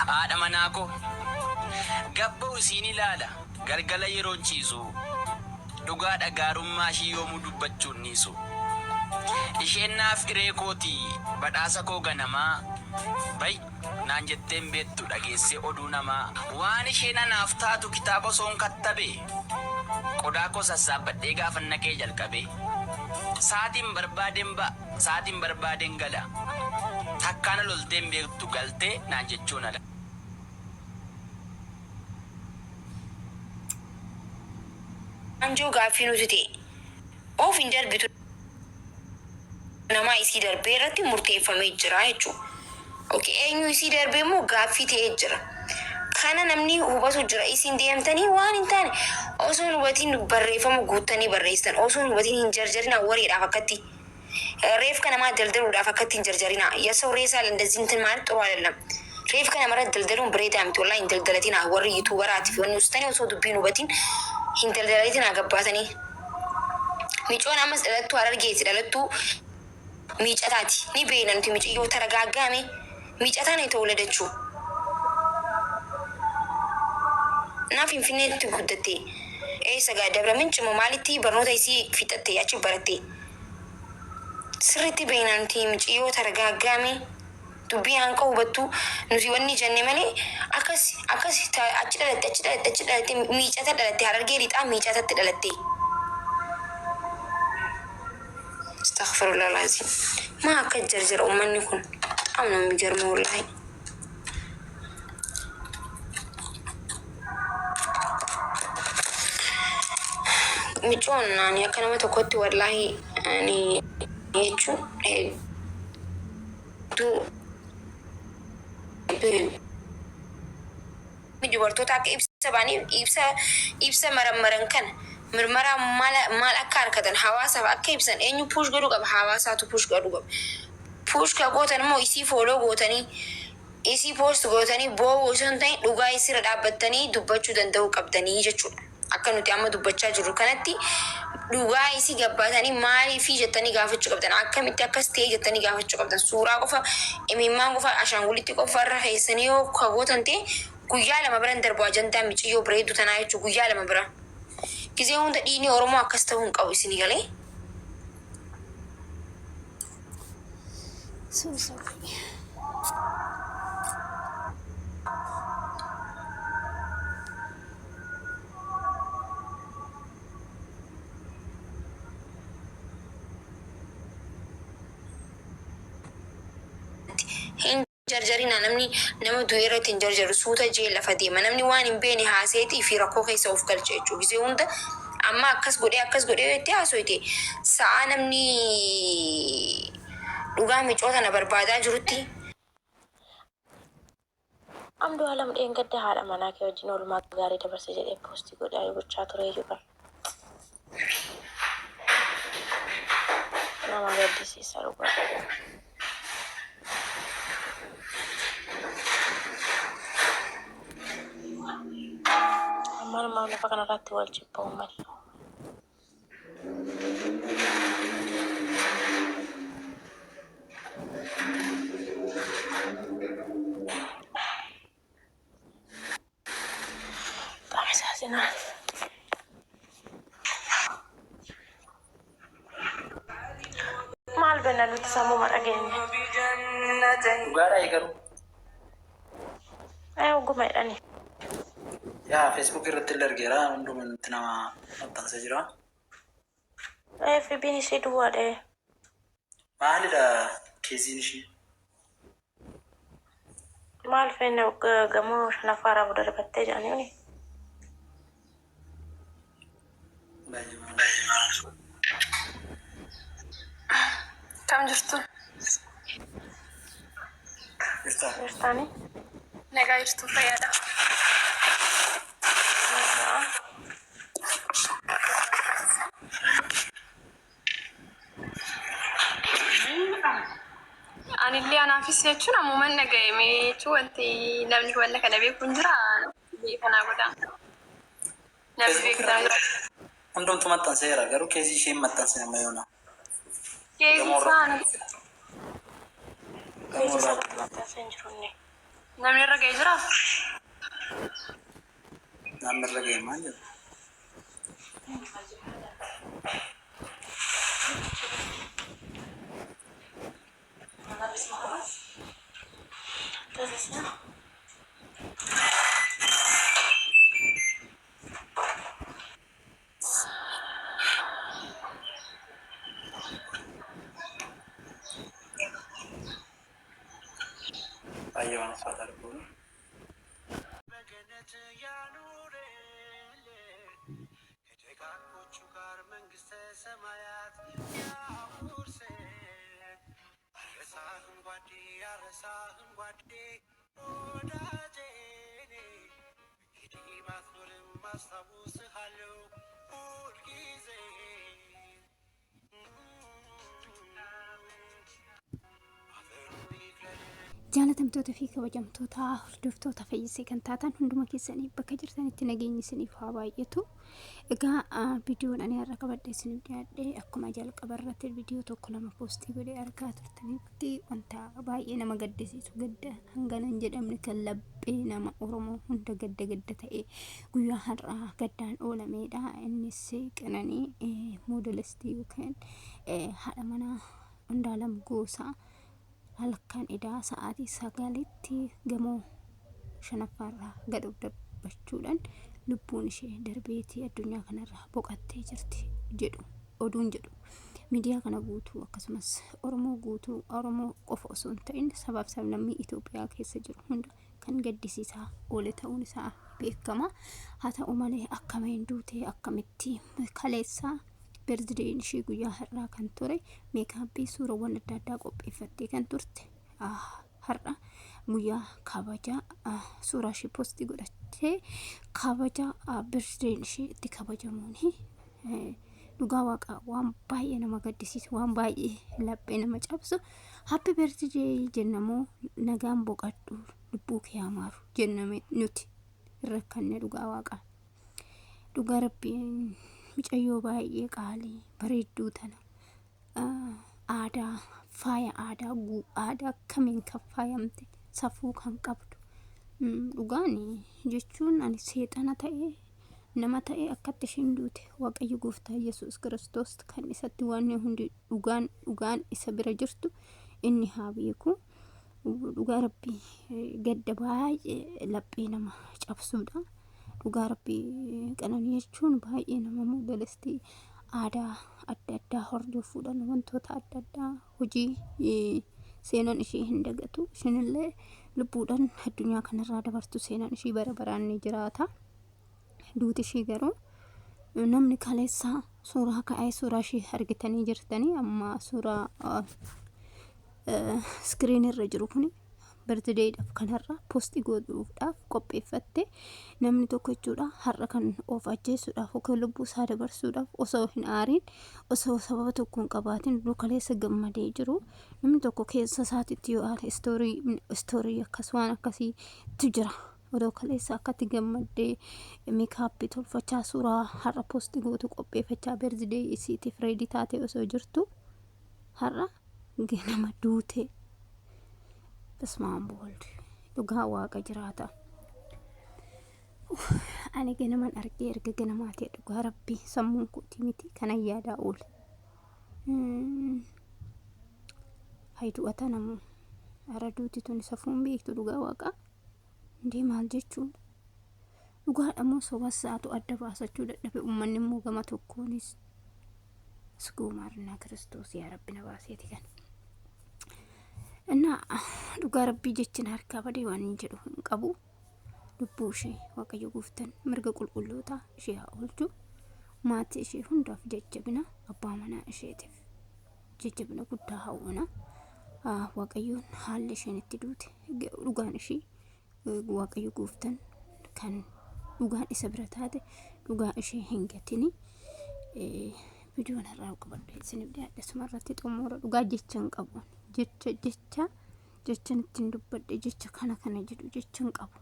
Haadha manaa koo. Gabba'u isiin ilaala galgala yeroon ciisu. Dhugaadha gaarummaa ishii yoomuu dubbachuu hin dhiisu. Isheen naaf iree kooti badhaasa koo ganamaa. Ba'i naan jettee hin beektu dhageessee oduu namaa. Waan isheen anaaf taatu kitaaba osoon kattabee. Qodaa koo sassaabbadhee gaafan naqee jalqabee. Saatiin barbaaden ba'a. Sa'aatiin barbaaden gala. Takkaa na loltee hin beektu galtee naan jechuun ala. Waanjoo gaaffii nuti ta'e. Of hin darbitu namaa isii darbee irratti murteeffamee jira jechuudha. Okay, eenyu isii darbee immoo gaaffii ta'ee jira. Kana namni hubatu jira. Isin deemtanii waan hin taane osoo hin hubatiin barreeffama guuttanii barreessitan. Osoo hin hubatiin hin jarjarinaa wareedhaaf akkatti. Reefka namaa daldaluudhaaf akkatti hin jarjarinaa. የሰው ሬሳ ለእንደዚህ እንትን ማለት ጥሩ አይደለም። Reefka namarra daldaluun bareedaa miti wallahi hin daldalatinaa warri yuutuubaraatiif wanni ustanii osoo dubbii hin hubatin hin daldalatinaa gabbaatanii. Micoon ammas dhalattuu Harargeeti dhalattuu miicataati ni beekna nuti miciyyoo taragaaggaame miicataa ነው የተወለደችው እና Finfinneetti guddatte. Eessa gaa Dabra Minci moo maalitti barnoota isii fixatte achi baratte. Sirriitti beekna nuti miciyyoo taragaaggaame dubbii hanqa hubattu nuti wanni jenne malee akkas akkas achi dhalatte achi dhalatte achi dhalatte miicata dhalatte Harargee lixaa miicatatti dhalatte. Astaghfirullah alazim. Maa akka jarjara ummanni kun በጣም ነው የሚገርመው ወላሂ። Micoon ani akka nama tokkotti wallaahi ani jechuun hedduu dubartoota akka ibsa baanii ibsa ibsa marammaran kana mirmaraa maal maal akka harkatan hawaasaaf akka ibsan eenyu push godhuu qaba? Hawaasaatu push godhuu qaba. Push ka gootan immoo isii follow gootanii isii post gootanii boo'uu osoo hin ta'in dhugaa isirra dhaabbattanii dubbachuu danda'uu qabdanii jechuudha. Akka nuti amma dubbachaa jirru kanatti dhugaa isii gabbaatanii maaliifii jettanii gaafachuu qabdan. Akkamitti akkas ta'e jettanii gaafachuu qabdan. Suuraa qofa imimmaan qofa ashaangulitti qofa irra keessanii yoo ka gootan ta'e guyyaa lama bira hin darbu ajandaan miciyyoo bareedduu tanaa jechuudha guyyaa lama bira. Gizee hunda dhiigni Oromoo akkas ta'uu hin qabu isinii galee. So sorry. Hin jarjarinaa namni nama du'e irratti hin jarjaru suuta jee lafa deema namni waan hin beekne haaseetii fi rakkoo keessa of galcha jechuudha. Gizee hunda amma akkas godhee akkas godhee yoo itti haasoyte sa'aa namni dhugaa micoo tana barbaadaa jirutti. Andu'aalam dheengadda haadha manaa kee wajjin oolmaa gaarii dabarse jedhee post godhee gochaa tureeyyu bar. Nama gaddisiisa dhugaa. Ammanumaaf lafa kanarratti wal jibba uummanni. በጣም ያሳዝናል። Maal benna nuti sammuma dhageenye. Dhugaadhaa garuu. Ee oguma jedhani. Yaa Facebook irratti illee argeera hundumatti nama maxxansee jira. FB'n ishee duwwaadha. Maalidha keeziin ishii? Maal feene gamoo shanaffaa irraa darbattee jedhanii. Baay'ee. Kam jirtu? Jirtaa? Jirtaanii. Nagaa jirtu, fayyaadha. Nagaa. Anillee anaafis jechuun ammuman dhaga'e jechuun wanti namni wanna kana beeku hin jira beekanaa godha. Namni Facebook beektan irratti jira. Hundumtu maxxanseera garuu keezii ishee hin maxxansine amma yoona. Keezii Gamoo irraa. isaa Keezii Gamoo isaa irraa. maxxansee hin jiru inni. Namni irra ga'ee jiraa? Namni irra ga'e maal jedhu? Baay'ee waan ulfaataa dhuguun. Jaalatamtoota fi kabajamtoota hordoftoota Fayyisee kan taatan hunduma keessanii bakka jirtanitti nageenyi isiniif haa baay'atu. Egaa viidiyoon ani har'a qabadhee isiniif dhiyaadhe akkuma jalqaba irratti viidiyoo tokko lama poostii godhee argaa turtanitti wanta baay'ee nama gaddisiisu, gadda hangana hin jedhamne kan laphee nama Oromoo hunda gadda gadda ta'e guyyaa har'aa gaddaan oolameedha. Innis Qananii moodelistii yookiin haadha manaa Andaalam Goosaa halkan edaa sa'aatii 9tti gamoo shanaffaarraa gad of darbachuudhaan lubbuun ishee darbeetii addunyaa kanarraa boqattee jirti jedhu oduun jedhu miidiyaa kana guutuu, akkasumas Oromoo guutuu, Oromoo qofa osoo hin ta'in sabaaf sablammii Itoophiyaa keessa jiru hunda kan gaddisiisaa oole ta'uun isaa beekama. Haa ta'u malee akkamiin duute, akkamitti kaleessaa birthdayn ishee guyyaa har'aa kan ture, meekaappii suurawwan adda addaa qopheeffattee kan turte, har'a guyyaa kabaja suuraa ishee poostii godhattee kabaja birthdayn ishee itti kabajamuun, dhugaa Waaqaa waan baay'ee nama gaddisiisu, waan baay'ee laphee nama cabsu. Happy birthday jennamoo nagaan boqadhu, lubbuu kee hamaaru jenname nuti hin rakkanne. Dhugaa Waaqaa, dhugaa Rabbiin, mucayyoo baay'ee qaalii bareedduu tana, aadaa faaya aadaa aadaa kamiin kan faayamte, safuu kan qabdu, dhugaan jechuun ani seexana ta'ee nama ta'e akkatti ishiin duute. Waaqayyo Gooftaa Yesuus Kiristoos kan isatti waan hundi dhugaan dhugaan isa bira jirtu inni haa beeku. Dhugaa Rabbii gadda baay'ee laphee nama cabsuudha. Dhugaa Rabbii Qananii jechuun baay'ee nama moodelistii aadaa adda addaa hordofuudhaan wantoota adda addaa hojii seenaan ishee hin dagatu. Ishinillee lubbuudhaan addunyaa kanarraa dabartu seenaan ishii bara baraan ni jiraata. Duuti ishii garuu namni kaleessaa suuraa ka'ee suuraa ishii argitanii jirtanii, amma suuraa iskiriin irra jiru kun birthdaydhaaf kanarra poostii godhuudhaaf qopheeffatte. Namni tokko jechuudha har'a kan of ajjeesuudhaaf yookaan lubbuu isaa dabarsuudhaaf osoo hin aariin, osoo sababa tokko hin qabaatin, kaleessa gammadee jiru namni tokko keessa isaatitti yoo aare istoorii akkas waan akkasiitu jira. Odoo kaleessa akkatti gammaddee meekaappii tolfachaa, suuraa har'a poostii gootu qopheeffachaa, birthday isiitiif ready taatee osoo jirtu har'a ganama duute. በስመ አብ ወወልድ። Dhugaa Waaqa jiraata. Ani ganaman argee, erga ganamaa ta'e, dhugaa Rabbii sammuun kootii miti kanan yaadaa oole. Hay du'ata namu ara duuti tuni safuun beektu. Dhugaa Waaqaa indee maal jechuun dhugaadha moo sobas saatu adda baasachuu dadhabe. Uummanni immoo gama tokkoonis isguumaarnaa Kiristoos yaa Rabbi na baaseeti kan እና dhugaa Rabbii jechin harkaa badee waan hin jedhu hin qabu. Lubbuu ishee Waaqayyo Gooftaan mirga qulqullootaa ishee haa oolchu. Maatii ishee hundaaf jajjabina, abbaa manaa isheetiif jajjabina guddaa hawwina. Waaqayyoon haalli isheen itti duute dhugaan ishee Waaqayyo Gooftaan kan dhugaan isa bira taate dhugaa ishee hin gatini. Viidiyoon har'aa qabadhe isiniif dhiyaadhe suma irratti xumura. Dhugaa jecha hin qabu, jecha jecha jechan ittiin dubbadhe, jecha kana kana jedhu jecha hin qabu.